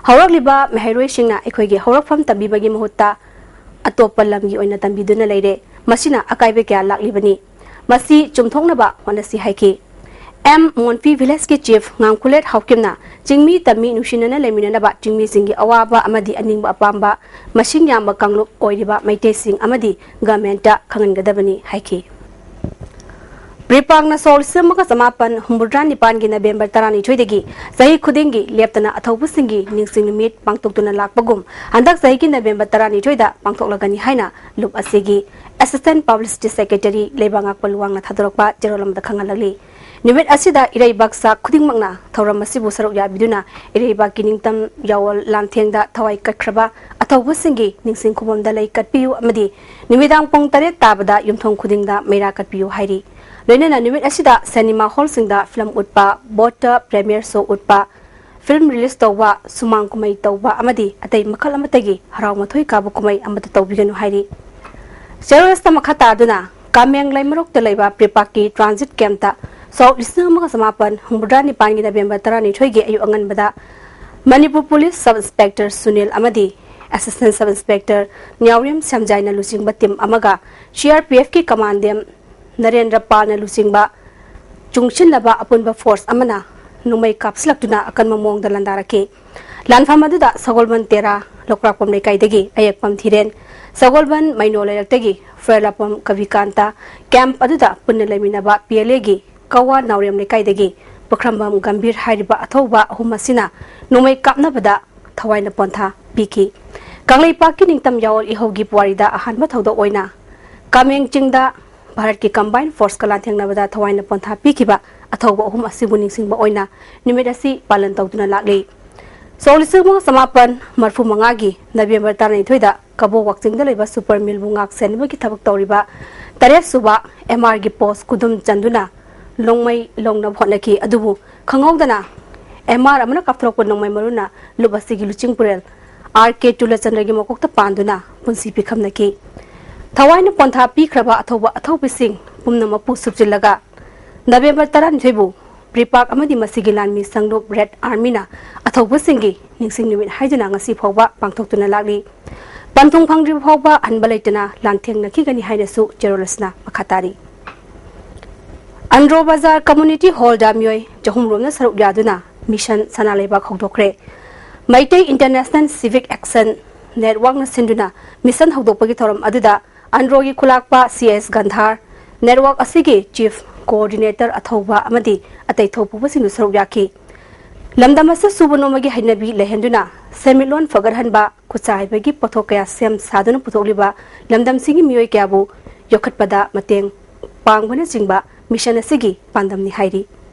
ꯍꯧꯔꯛꯂꯤꯕ ꯃꯍꯩꯔꯣꯏꯁꯤꯡꯅ ꯑꯩꯈꯣꯏꯒꯤ ꯍꯧꯔꯛꯐꯝ ꯇꯝꯕꯤꯕꯒꯤ ꯃꯍꯨꯠꯇ ꯑꯇꯣꯞꯄ ꯂꯝꯒꯤ ꯑꯣꯏꯅ ꯇꯝꯕꯤꯗꯨꯅ ꯂꯩꯔꯦ꯫ ꯃꯁꯤꯅ ꯑꯀꯥꯏꯕ ꯀꯌꯥ ꯂꯥꯛꯂꯤꯕꯅꯤ꯫ ꯃꯁꯤ ꯆꯨꯝꯊꯣꯛꯅꯕ ꯍꯣꯠꯅꯁꯤ ꯍꯥꯏꯈꯤ꯫ ꯑꯦꯝ ꯃꯣꯟꯄꯤ ꯚꯤꯂꯦꯖꯀꯤ ꯆꯤꯐ ꯉꯥꯝꯈꯨꯂꯦꯠ ꯍꯥꯎꯀꯤꯝꯅ ꯆꯤꯡꯃꯤ ꯇꯝꯃꯤ ꯅꯨꯡꯁꯤꯅꯅ ꯂꯩꯃꯤꯟꯅꯅꯕ ꯆꯤꯡꯃꯤꯁꯤꯡꯒꯤ ꯑꯋꯥꯕ ꯑꯃꯗꯤ ꯑꯅꯤꯡꯕ ꯑꯄꯥꯝꯕ ꯃꯁꯤꯡ ꯌꯥꯝꯕ ꯀꯥꯡꯂꯨꯞ ꯑꯣꯏꯔꯤꯕ ꯃꯩꯇꯩꯁꯤꯡ ꯑꯃꯗꯤ ꯒꯃꯦꯟꯇ ꯈꯪꯍꯟꯒꯗꯕꯅꯤ ꯍꯥꯏꯈꯤ꯫ ꯄ꯭ꯔꯤꯄꯥꯛꯅ ꯁꯣꯛ ꯂꯤꯁꯤꯡ ꯑꯃꯒ ꯆꯃꯥꯄꯟ ꯍꯨꯝꯐꯨꯇꯔꯥ ꯅꯤꯄꯥꯟꯒꯤ ꯅꯕꯦꯝꯕꯔ ꯇꯔꯥꯅꯤꯊꯣꯏꯗꯒꯤ ꯆꯍꯤ ꯈꯨꯗꯤꯡꯒꯤ ꯂꯦꯞꯇꯅ ꯑꯊꯧꯕꯁꯤꯡꯒꯤ ꯅꯤꯡꯁꯤꯡ ꯅꯨꯃꯤꯠ ꯄꯥꯡꯊꯣꯛꯇꯨꯅ ꯂꯥꯛꯄꯒꯨꯝ, ꯍꯟꯗꯛ ꯆꯍꯤꯒꯤ ꯅꯕꯦꯝꯕꯔ ꯇꯔꯥꯅꯤꯊꯣꯏꯗ ꯄꯥꯡꯊꯣꯛꯂꯒꯅꯤ ꯍꯥꯏꯅ ꯂꯨꯞ ꯑꯁꯤꯒꯤ ꯑꯦꯁꯤꯁꯇꯦꯟꯠ ꯄꯕ꯭ꯂꯤꯁꯤꯇꯤ ꯁꯦꯀ꯭ꯔꯦꯇꯔꯤ ꯂꯩꯕꯥꯛꯉꯥꯛꯄ ꯂꯨꯋꯥꯡꯅ ꯊꯥꯗꯣꯔꯛꯄ ꯆꯦꯔꯣꯜ ꯑꯃꯗ ꯈꯪꯍꯜꯂꯛꯂꯤ꯫ ꯅꯨꯃꯤꯠ ꯑꯁꯤꯗ ꯏꯔꯩꯕꯥꯛ ꯆꯥꯛ ꯈꯨꯗꯤꯡꯃꯛꯅ ꯊꯧꯔꯝ ꯑꯁꯤꯕꯨ ꯁꯔꯨꯛ ꯌꯥꯕꯤꯗꯨꯅ ꯏꯔꯩꯕꯥꯛꯀꯤ ꯅꯤꯡꯇꯝ ꯌꯥꯑꯣꯜ ꯂꯥꯟꯊꯦꯡꯗ ꯊꯋꯥꯏ ꯀꯠꯈ꯭ꯔꯕ ꯑꯊꯧꯕꯁꯤꯡꯒꯤ ꯅꯤꯡꯁꯤꯡ ꯈꯨꯕꯝꯗ ꯂꯩ ꯀꯠꯄꯤꯌꯨ ꯑꯃꯗꯤ ꯅꯨꯃꯤꯗꯥꯡ ꯄꯨꯡ ꯇꯔꯦꯠ ꯇꯥꯕꯗ ꯌꯨꯝꯊꯣꯡ ꯈꯨꯗꯤꯡꯗ ꯃꯩꯔꯥ ꯀꯠꯄꯤꯌꯨ ꯍꯥꯏꯔꯤ꯫ ꯂꯣꯏꯅꯅ ꯅꯨꯃꯤꯠ ꯑꯁꯤꯗ ꯁꯤꯅꯦꯃꯥ ꯍꯣꯜꯁꯤꯡꯗ ꯐꯤꯂꯝ ꯎꯠꯄ, ꯕꯣꯠꯇ ꯄ꯭ꯔꯤꯃꯤꯌꯔ ꯁꯣ ꯎꯠꯄ, ꯐꯤꯂꯝ ꯔꯤꯂꯤꯖ ꯇꯧꯕ, ꯁꯨꯃꯥꯡ ꯀꯨꯝꯍꯩ ꯇꯧꯕ ꯑꯃꯗꯤ ꯑꯇꯩ ꯃꯈꯜ ꯑꯃꯠꯇꯒꯤ ꯍꯔꯥꯎ ꯃꯊꯣꯏ ꯀꯥꯕ ꯀꯨꯝꯍꯩ ꯑꯃꯠꯇ ꯇꯧꯕꯤꯒꯅꯨ ꯍꯥꯏꯔꯤ꯫ ꯆꯦꯔꯣꯜ ꯑꯁꯤꯗ ꯃꯈꯥ ꯇꯥꯗꯨꯅ ꯀꯥꯃꯦꯡ ꯂꯩꯃꯔꯣꯛꯇ ꯂꯩꯕ ꯄ꯭ꯔꯤꯄꯥꯛꯀꯤ ꯇ꯭ꯔꯥꯟꯖꯤꯠ ꯀꯦꯝꯞꯇ ꯁꯣꯛ ꯂꯤꯁꯤꯡ ꯑꯃꯒ ꯆꯃꯥꯄꯟ ꯍꯨꯝꯐꯨꯇꯔꯥ ꯅꯤꯄꯥꯟꯒꯤ ꯅꯕꯦꯝꯕꯔ ꯇꯔꯥꯅꯤꯊꯣꯏꯒꯤ ꯑꯌꯨꯛ ꯑꯉꯟꯕꯗ Manipur police sub inspector Sunil ꯑꯃꯗꯤ ꯑꯦꯁꯤꯁꯇꯦꯟꯠ ꯁꯕ ꯏꯟꯁꯄꯦꯛꯇꯔ ꯅ꯭ꯌꯥꯎꯔꯦꯝ ꯁꯦꯝꯖꯥꯏꯅ ꯂꯨꯆꯤꯡꯕ ꯇꯤꯝ ꯑꯃꯒ ꯁꯤ ꯑꯥꯔ ꯄꯤ ꯑꯦꯐꯀꯤ ꯀꯃꯥꯟꯗꯦꯟ ꯅꯔꯦꯟꯗ꯭ꯔ ꯄꯥꯜꯅ ꯂꯨꯆꯤꯡꯕ ꯆꯨꯡꯁꯤꯟꯅꯕ ꯑꯄꯨꯟꯕ ꯐꯣꯔꯁ ꯑꯃꯅ ꯅꯣꯡꯃꯩ ꯀꯥꯞꯁꯤꯜꯂꯛꯇꯨꯅ ꯑꯀꯟꯕ ꯃꯑꯣꯡꯗ ꯂꯥꯟꯗꯥꯔꯛꯈꯤ꯫ ꯂꯥꯟꯐꯝ ꯑꯗꯨꯗ ꯁꯒꯣꯜꯕꯟ ꯇꯦꯔꯥ ꯂꯧꯀ꯭ꯔꯥꯛꯄꯝ ꯂꯩꯀꯥꯏꯗꯒꯤ ꯑꯌꯦꯛꯄꯝ ꯊꯤꯔꯦꯟ, ꯁꯒꯣꯜꯕꯟ ꯃꯩꯅꯣ ꯂꯩꯔꯛꯇꯒꯤ ꯐ꯭ꯔꯦꯂꯥꯄꯝ ꯀꯕꯤꯀꯥꯟꯇ, ꯀꯦꯝꯞ ꯑꯗꯨꯗ ꯄꯨꯟꯅ ꯂꯩꯃꯤꯟꯅꯕ ꯄꯤ ꯑꯦꯜ ꯑꯦꯒꯤ ꯀꯋꯥ ꯅꯥꯎꯔꯦꯝ ꯂꯩꯀꯥꯏꯗꯒꯤ ꯄꯨꯈ꯭ꯔꯝꯕꯝ ꯒꯝꯚꯤꯔ ꯍꯥꯏꯔꯤꯕ ꯑꯊꯧꯕ ꯑꯍꯨꯝ ꯑꯁꯤꯅ ꯅꯣꯡꯃꯩ ꯀꯥꯞꯅꯕꯗ ꯊꯋꯥꯏꯅ ꯄꯣꯟꯊꯥ ꯄꯤꯈꯤ꯫ ꯀꯪꯂꯩꯄꯥꯛꯀꯤ ꯅꯤꯡꯇꯝ ꯌꯥꯑꯣꯜ ꯏꯍꯧꯒꯤ ꯄꯨꯋꯥꯔꯤꯗ ꯑꯍꯥꯟꯕ ꯊꯧꯗꯣꯛ ꯑꯣꯏꯅ ꯀꯥꯃꯦꯡ ꯆꯤꯡꯗ ꯚꯥꯔꯠꯀꯤ ꯀꯝꯕꯥꯏꯟ ꯐꯣꯔꯁꯀ ꯂꯥꯟꯊꯦꯡꯅꯕꯗ ꯊꯋꯥꯏꯅ ꯄꯣꯟꯊꯥ ꯄꯤꯈꯤꯕ ꯑꯊꯧꯕ ꯑꯍꯨꯝ ꯑꯁꯤꯕꯨ ꯅꯤꯡꯁꯤꯡꯕ ꯑꯣꯏꯅ ꯅꯨꯃꯤꯠ ꯑꯁꯤ ꯄꯥꯂꯟ ꯇꯧꯗꯨꯅ ꯂꯥꯛꯂꯤ꯫ ꯁꯣꯛ ꯂꯤꯁꯤꯡ ꯑꯃꯒ ꯆꯃꯥꯄꯟ ꯃꯔꯤꯐꯨ ꯃꯉꯥꯒꯤ ꯅꯕꯦꯝꯕꯔ ꯇꯔꯥꯅꯤꯊꯣꯏꯗ ꯀꯕꯣ ꯋꯥꯛꯆꯤꯡꯗ ꯂꯩꯕ ꯁꯨꯄꯔ ꯃꯤꯜꯕꯨ ꯉꯥꯛ ꯁꯦꯟꯅꯕꯒꯤ ꯊꯕꯛ ꯇꯧꯔꯤꯕ ꯇꯔꯦꯠ ꯁꯨꯕ ꯑꯦꯝ ꯑꯥꯔꯒꯤ ꯄꯣꯁ ꯈꯨꯗꯨꯝ ꯆꯟꯗꯨꯅ ꯅꯣꯡꯃꯩ ꯂꯧꯅꯕ ꯍꯣꯠꯅꯈꯤ꯫ ꯑꯗꯨꯕꯨ ꯈꯪꯍꯧꯗꯅ ꯑꯦꯝ ꯑꯥꯔ ꯑꯃꯅ ꯀꯥꯞꯊꯣꯔꯛꯄ ꯅꯣꯡꯃꯩ ꯃꯔꯨꯅ ꯂꯨꯞ ꯑꯁꯤꯒꯤ ꯂꯨꯆꯤꯡ ꯄꯨꯔꯦꯜ ꯑꯥꯔ ꯀꯦ ꯇꯨꯂꯆꯟꯗ꯭ꯔꯒꯤ ꯃꯀꯣꯛꯇ ꯄꯥꯟꯗꯨꯅ ꯄꯨꯟꯁꯤ ꯄꯤꯈꯝꯅꯈꯤ꯫ ꯊꯋꯥꯏꯅ ꯄꯣꯟꯊꯥ ꯄꯤꯈ꯭ꯔꯕ ꯑꯊꯧꯕ ꯑꯊꯧꯕꯤꯁꯤꯡ ꯄꯨꯝꯅꯃꯛꯄꯨ ꯁꯨꯞꯆꯤꯜꯂꯒ ꯅꯕꯦꯝꯕꯔ ꯇꯔꯥꯅꯤꯊꯣꯏꯕꯨ ꯄ꯭ꯔꯤꯄꯥꯛ ꯑꯃꯗꯤ ꯃꯁꯤꯒꯤ ꯂꯥꯟꯃꯤ ꯁꯪꯂꯨꯞ ꯔꯦꯗ ꯑꯥꯔꯃꯤꯅ ꯑꯊꯧꯕꯁꯤꯡꯒꯤ ꯅꯤꯡꯁꯤꯡ ꯅꯨꯃꯤꯠ ꯍꯥꯏꯗꯨꯅ ꯉꯁꯤ ꯐꯥꯎꯕ ꯄꯥꯡꯊꯣꯛꯇꯨꯅ ꯂꯥꯛꯂꯤ꯫ ꯄꯟꯊꯨꯡ ꯐꯪꯗ꯭ꯔꯤꯕ ꯐꯥꯎꯕ ꯍꯟꯕ ꯂꯩꯇꯅ ꯂꯥꯟꯊꯦꯡꯅꯈꯤꯒꯅꯤ ꯍꯥꯏꯅꯁꯨ ꯆꯦꯔꯣꯜ ꯑꯁꯤꯅ ꯃꯈꯥ ꯇꯥꯔꯤ꯫ ꯑꯟꯗ꯭ꯔꯣ ꯕꯖꯥꯔ ꯀꯝꯃ꯭ꯌꯨꯅꯤꯇꯤ ꯍꯣꯜꯗ ꯃꯤꯑꯣꯏ ꯆꯍꯨꯝ ꯔꯣꯝꯅ ꯁꯔꯨꯛ ꯌꯥꯗꯨꯅ ꯃꯤꯁꯟ ꯁꯅꯥ ꯂꯩꯕꯥꯛ ꯍꯧꯗꯣꯛꯈ꯭ꯔꯦ꯫ ꯃꯩꯇꯩ ꯏꯟꯇꯔꯅꯦꯁꯅꯦꯜ ꯁꯤꯚꯤꯛ ꯑꯦꯛꯁꯟ ꯅꯦꯠꯋꯥꯔꯛꯅ ꯁꯤꯟꯗꯨꯅ ꯃꯤꯁꯟ ꯍꯧꯗꯣꯛꯄꯒꯤ ꯊꯧꯔꯝ ꯑꯗꯨꯗ ꯑꯟꯗ꯭ꯔꯣꯒꯤ ꯈꯨꯂꯥꯛꯄ ꯁꯤ ꯑꯦꯁ ꯒꯟꯙꯥꯔ, ꯅꯦꯠꯋꯥꯔꯛ ꯑꯁꯤꯒꯤ ꯆꯤꯐ ꯀꯣꯑꯣꯔꯗꯤꯅꯦꯇꯔ ꯑꯊꯧꯕ ꯑꯃꯗꯤ ꯑꯇꯩ ꯊꯧꯄꯨꯕꯁꯤꯡꯗꯨ ꯁꯔꯨꯛ ꯌꯥꯈꯤ꯫ ꯂꯝꯗꯝ ꯑꯁꯤꯗ ꯁꯨꯕ ꯅꯣꯝꯕꯒꯤ ꯍꯩꯅꯕꯤ ꯂꯩꯍꯟꯗꯨꯅ ꯁꯦꯟꯃꯤꯠꯂꯣꯟ ꯐꯒꯠꯍꯟꯕ, ꯈꯨꯠꯁꯥ ꯍꯩꯕꯒꯤ ꯄꯣꯠꯊꯣꯛ ꯀꯌꯥ ꯁꯦꯝ ꯁꯥꯗꯨꯅ ꯄꯨꯊꯣꯛꯂꯤꯕ ꯂꯝꯗꯝꯁꯤꯒꯤ ꯃꯤꯑꯣꯏ ꯀꯌꯥꯕꯨ ꯌꯣꯛꯈꯠꯄꯗ ꯃꯇꯦꯡ ꯄꯥꯡꯕꯅꯆꯤꯡꯕ ꯃꯤꯁꯟ ꯑꯁꯤꯒꯤ ꯄꯥꯟꯗꯝꯅꯤ ꯍꯥꯏꯔꯤ꯫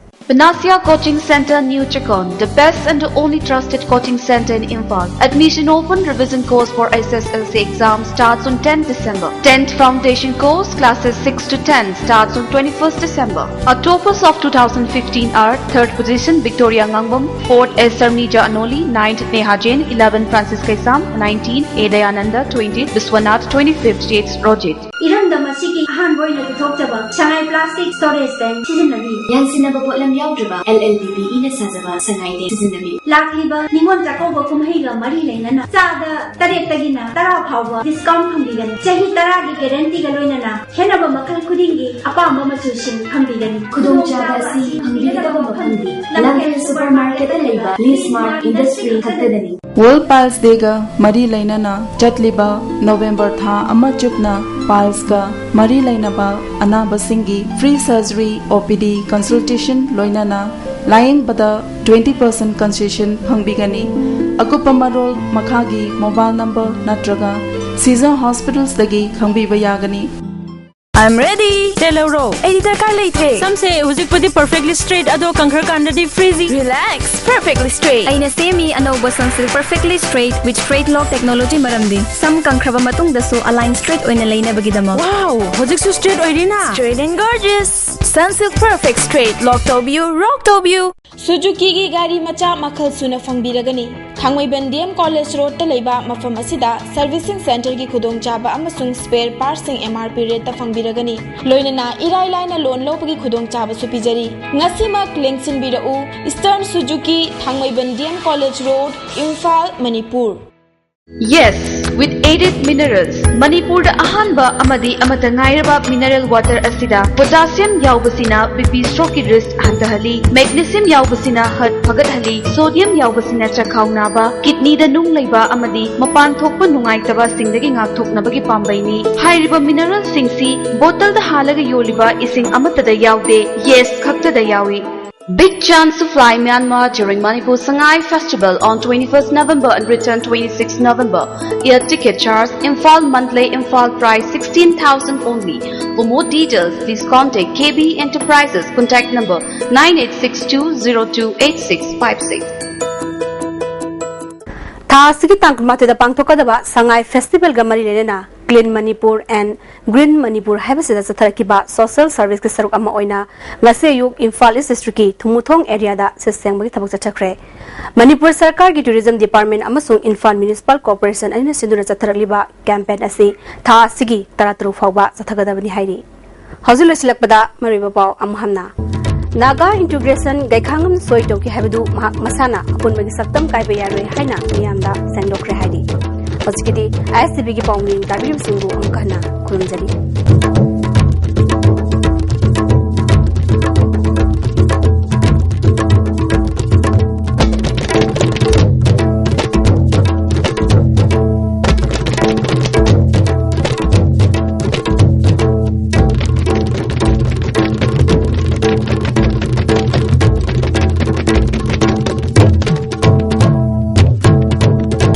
Panacea Coaching Center, New Chakon, the best and only trusted coaching center in Imphal. Admission open. Revision course for S S L C exam starts on tenth December. Tenth foundation course, classes six to ten, starts on twenty-first December. Our toppers of two thousand fifteen are: third position, Victoria Ngangbam; fourth, Esther Mija Anoli; ninth, Neha Jain; eleven, Francis Kaisam; nineteen, A Dayananda; twenty, Biswanath; twenty-fifth, Jade Rojit. ꯏꯔꯝꯗꯝ ꯑꯁꯤꯒꯤ ꯑꯍꯥꯟꯕ ꯑꯣꯏꯅ ꯄꯨꯊꯣꯛꯆꯕ ꯁꯉꯥꯏ plastic storage bag ꯁꯤꯖꯤꯟꯅꯕꯤꯌꯨ꯫ ꯌꯥꯟꯁꯤꯟꯅꯕ ꯄꯣꯠꯂꯝ ꯌꯥꯎꯗ꯭ꯔꯕ L L B B ꯏꯅ ꯁꯥꯖꯕ ꯁꯉꯥꯏ ꯇꯦꯛ ꯁꯤꯖꯤꯟꯅꯕꯤꯌꯨ꯫ ꯂꯥꯛꯂꯤꯕ ꯅꯤꯉꯣꯜ ꯆꯥꯛꯀꯧꯕ ꯀꯨꯝꯍꯩꯒ ꯃꯔꯤ ꯂꯩꯅꯅ ꯆꯥꯗ ꯇꯔꯦꯠꯇꯒꯤꯅ ꯇꯔꯥ ꯐꯥꯎꯕ ꯗꯤꯁꯀꯥꯎꯟꯠ ꯐꯪꯕꯤꯒꯅꯤ꯫ ꯆꯍꯤ ꯇꯔꯥꯒꯤ ꯒꯦꯔꯦꯟꯇꯤꯒ ꯂꯣꯏꯅꯅ ꯈꯦꯠꯅꯕ ꯃꯈꯜ ꯈꯨꯗꯤꯡꯒꯤ ꯑꯄꯥꯝꯕ ꯃꯆꯨꯁꯤꯡ ꯐꯪꯕꯤꯒꯅꯤ꯫ ꯈꯨꯗꯣꯡꯆꯥꯕ ꯑꯁꯤ ꯐꯪꯕꯤꯒꯗꯕ ꯃꯐꯝꯗꯤ ꯂꯝꯐꯦꯜ ꯁꯨꯄꯔ ꯃꯥꯔꯀꯦꯠꯇ ꯂꯩꯕ ꯂꯤꯁ ꯃꯥꯔꯠ ꯏꯟꯗꯁꯇ꯭ꯔꯤ ꯈꯛꯇꯗꯅꯤ꯫ ꯋꯥꯔꯜꯗ ꯄꯥꯏꯜꯁ ꯗꯦꯒ ꯃꯔꯤ ꯂꯩꯅꯅ ꯆꯠꯂꯤꯕ ꯅꯣꯕꯦꯝꯕꯔ ꯊꯥ ꯑꯃ ꯆꯨꯞꯅ ꯄꯥꯏꯜꯁꯀ ꯃꯔꯤ ꯂꯩꯅꯕ ꯑꯅꯥꯕꯁꯤꯡꯒꯤ ꯐ꯭ꯔꯤ ꯁꯔꯖꯔꯤ, ꯑꯣ ꯄꯤ ꯗꯤ ꯀꯟꯁꯜꯇꯦꯁꯟ ꯂꯣꯏꯅꯅ ꯂꯥꯌꯦꯡꯕꯗ ꯇ꯭ꯋꯦꯟꯇꯤ ꯄꯔꯁꯦꯟꯠ ꯀꯟꯁꯦꯁꯟ ꯐꯪꯕꯤꯒꯅꯤ꯫ ꯑꯀꯨꯞꯄ ꯃꯔꯣꯜ ꯃꯈꯥꯒꯤ ꯃꯣꯕꯥꯏꯜ ꯅꯝꯕꯔ ꯅꯠꯇ꯭ꯔꯒ ꯁꯤꯖꯥ ꯍꯣꯁꯄꯤꯇꯥꯜꯁꯇꯒꯤ ꯈꯪꯕꯤꯕ ꯌꯥꯒꯅꯤ꯫ I'm ready. ꯇꯦꯜꯍꯧꯔꯣ꯫ ꯑꯩꯗꯤ ꯗꯔꯀꯥꯔ ꯂꯩꯇ꯭ꯔꯦ꯫ ꯁꯝꯁꯦ ꯍꯧꯖꯤꯛꯄꯨꯗꯤ perfectly straight ꯑꯗꯣ ꯀꯪꯈ꯭ꯔꯀꯥꯟꯗꯗꯤ frizzy꯫ Relax, perfectly straight. ꯑꯩꯅ ꯁꯦꯝꯃꯤ ꯑꯅꯧꯕ Sunsilk Perfectly Straight with Straight Lock Technology ꯃꯔꯝꯗꯤ ꯁꯝ ꯀꯪꯈ꯭ꯔꯕ ꯃꯇꯨꯡꯗꯁꯨ ꯑꯂꯥꯏꯟ ꯁ꯭ꯇ꯭ꯔꯦꯠ ꯑꯣꯏꯅ ꯂꯩꯅꯕꯒꯤꯗꯃꯛ꯫ Wow, ꯍꯧꯖꯤꯛꯁꯨ straight ꯑꯣꯏꯔꯤꯅ꯫ Straight and gorgeous. Sunsilk Perfect Straight Lock ꯇꯧꯕꯤꯌꯨ, rock ꯇꯧꯕꯤꯌꯨ꯫ ꯁꯨꯖꯨꯀꯤꯒꯤ ꯒꯥꯔꯤ ꯃꯆꯥ ꯃꯈꯜ ꯁꯨꯅ ꯐꯪꯕꯤꯔꯒꯅꯤ꯫ ꯊꯥꯡꯃꯩꯕꯟ ꯗꯤ ꯑꯦꯝ ꯀꯣꯂꯦꯖ ꯔꯣꯗꯇ ꯂꯩꯕ ꯃꯐꯝ ꯑꯁꯤꯗ ꯁꯔꯚꯤꯁꯤꯡ ꯁꯦꯟꯇꯔꯒꯤ ꯈꯨꯗꯣꯡꯆꯥꯕ ꯑꯃꯁꯨꯡ ꯁ꯭ꯄꯦꯌꯔ ꯄꯥꯔꯠꯁꯤꯡ ꯑꯦꯝ ꯑꯥꯔ ꯄꯤ ꯔꯦꯠꯇ ꯐꯪꯕꯤꯔꯒꯅꯤ꯫ ꯂꯣꯏꯅꯅ ꯏꯔꯥꯏ ꯂꯥꯏꯅ ꯂꯣꯟ ꯂꯧꯕꯒꯤ ꯈꯨꯗꯣꯡꯆꯥꯕꯁꯨ ꯄꯤꯖꯔꯤ꯫ ꯉꯁꯤꯃꯛ ꯂꯦꯡꯁꯤꯟꯕꯤꯔꯛꯎ꯫ Eastern Suzuki, Thangmeiband D M College Road, Imphal, Manipur. Yes, with Aided Minerals, ꯃꯅꯤꯄꯨꯔꯗ ꯑꯍꯥꯟꯕ ꯑꯃꯗꯤ ꯑꯃꯠꯇ ꯉꯥꯏꯔꯕ ꯃꯤꯅꯔꯦꯜ ꯋꯥꯇꯔ ꯑꯁꯤꯗ ꯄꯣꯇꯥꯁꯤꯌꯝ ꯌꯥꯎꯕꯁꯤꯅ ꯕꯤ ꯄꯤ ꯁ꯭ꯇ꯭ꯔꯣꯛꯀꯤ ꯔꯤꯁ꯭ꯛ ꯍꯟꯊꯍꯜꯂꯤ, ꯃꯦꯒꯅꯦꯁꯤꯌꯝ ꯌꯥꯎꯕꯁꯤꯅ ꯍꯔꯠ ꯐꯒꯠꯍꯜꯂꯤ, ꯁꯣꯗꯤꯌꯝ ꯌꯥꯎꯕꯁꯤꯅ ꯆꯈꯥꯎ ꯅꯥꯕ, ꯀꯤꯗꯅꯤꯗ ꯅꯨꯡ ꯂꯩꯕ ꯑꯃꯗꯤ ꯃꯄꯥꯟ ꯊꯣꯛꯄ ꯅꯨꯡꯉꯥꯏꯇꯕꯁꯤꯡꯗꯒꯤ ꯉꯥꯛꯊꯣꯛꯅꯕꯒꯤ ꯄꯥꯝꯕꯩꯅꯤ꯫ ꯍꯥꯏꯔꯤꯕ ꯃꯤꯅꯔꯦꯜꯁꯤꯡꯁꯤ ꯕꯣꯇꯜꯗ ꯍꯥꯜꯂꯒ ꯌꯣꯜꯂꯤꯕ ꯏꯁꯤꯡ ꯑꯃꯠꯇꯗ ꯌꯥꯎꯗꯦ, ꯌꯦꯁ ꯈꯛꯇꯗ ꯌꯥꯎꯏ꯫ Big chance to fly Myanmar during Manipur Sangai Festival on twenty-first November and return twenty-sixth November. Air ticket charge, Imphal Mandalay Imphal price sixteen thousand only. For more details, please contact K B Enterprises, contact number nine eight six two zero two eight six five six. ꯊꯥ ꯑꯁꯤꯒꯤ ꯇꯥꯡ ꯀꯨꯟꯃꯥꯊꯣꯏꯗ ꯄꯥꯡꯊꯣꯛꯀꯗꯕ ꯁꯉꯥꯏ ꯐꯦꯁꯇꯤꯚꯦꯜꯒ ꯃꯔꯤ ꯂꯩꯅꯅ Clean Manipur and Green Manipur ꯍꯥꯏꯕꯁꯤꯗ ꯆꯠꯊꯔꯛꯈꯤꯕ social ꯁꯔꯚꯤꯁꯀꯤ ꯁꯔꯨꯛ ꯑꯃ ꯑꯣꯏꯅ ꯉꯁꯤ ꯑꯌꯨꯛ ꯏꯝꯐꯥꯜ ꯏꯁ ꯗꯤꯁꯇ꯭ꯔꯤꯛꯀꯤ ꯊꯨꯝꯃꯨꯊꯣꯡ ꯑꯦꯔꯤꯌꯥꯗ ꯁꯤꯠ ꯁꯦꯡꯕꯒꯤ ꯊꯕꯛ ꯆꯠꯊꯈ꯭ꯔꯦ꯫ ꯃꯅꯤꯄꯨꯔ ꯁꯔꯀꯥꯔꯒꯤ ꯇꯨꯔꯤꯖꯝ ꯗꯤꯄꯥꯔꯠꯃꯦꯟ ꯑꯃꯁꯨꯡ ꯏꯝꯐꯥꯜ ꯃ꯭ꯌꯨꯅꯤꯁꯤꯄꯥꯜ ꯀꯣꯔꯄꯣꯔꯦꯁꯟ ꯑꯅꯤꯅ ꯁꯤꯟꯗꯨꯅ ꯆꯠꯊꯔꯛꯂꯤꯕ ꯀꯦꯝꯄꯦꯟ ꯑꯁꯤ ꯊꯥ ꯑꯁꯤꯒꯤ ꯇꯔꯥꯇꯔꯨꯛ ꯐꯥꯎꯕ ꯆꯠꯊꯒꯗꯕꯅꯤ ꯍꯥꯏꯔꯤ꯫ ꯍꯧꯖꯤꯛ ꯂꯣꯏꯁꯤꯜꯂꯛꯄꯗ ꯃꯔꯨꯑꯣꯏꯕ ꯄꯥꯎ ꯑꯃꯨꯛ ꯍꯟꯅ꯫ ꯅꯥꯒꯥ ꯏꯟꯇꯤꯒ꯭ꯔꯦꯁꯟ ꯒꯩꯈꯥꯉꯝ ꯁꯣꯏ ꯇꯧꯈꯤ ꯍꯥꯏꯕꯗꯨ ꯃꯍꯥꯛ ꯃꯁꯥꯅ ꯑꯄꯨꯟꯕꯒꯤ ꯁꯛꯇꯝ ꯀꯥꯏꯕ ꯌꯥꯔꯣꯏ ꯍꯥꯏꯅ ꯃꯤꯌꯥꯝꯗ ꯐꯣꯡꯗꯣꯛꯈ꯭ꯔꯦ ꯍꯥꯏꯔꯤ꯫ ꯍꯧꯖꯤꯛꯀꯤꯗꯤ ꯑꯥꯏ ꯑꯦꯁ ꯇꯤ ꯚꯤꯒꯤ ꯄꯥꯎꯃꯤ ꯇꯥꯕꯤꯔꯤꯕꯁꯤꯡꯕꯨ ꯑꯃꯨꯛ ꯍꯟꯅ ꯈꯨꯔꯨꯝꯖꯔꯤ꯫